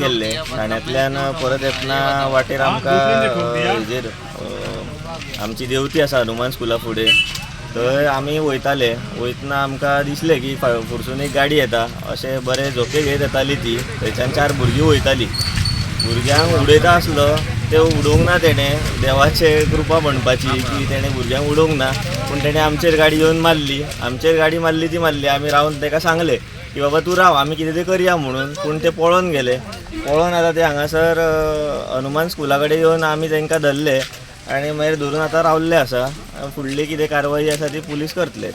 गेल्ले. ठाण्यांतल्यान परत येतना वाटेर आमकां हेजेर आमची देवती आसा हनुमान स्कुला फुडें, थंय आमी वयताले. वयतना आमकां दिसलें की फुडसून एक गाडी येता, अशें बरें झोके घेत येताली ती. थंयच्यान चार भुरगीं वयताली, भुरग्यांक उडयता आसलो, ते उडोवंक ना तेणें. देवाचे कृपा म्हणपाची की तेणें भुरग्यांक उडोवंक ना, पूण तेणें आमचेर गाडी येवन मारली. आमचेर गाडी मारली ती मारली, आमी रावन ताका सांगलें की बाबा तूं राव, आमी कितें तें करया म्हणून, पूण ते पळोन गेले. पळोवन आतां ते हांगासर हनुमान स्कुला कडेन येवन आमी तांकां धरले आनी मागीर धरून आतां रावल्ले आसा. फुडली कितें कारवाई आसा ती पुलीस करतले.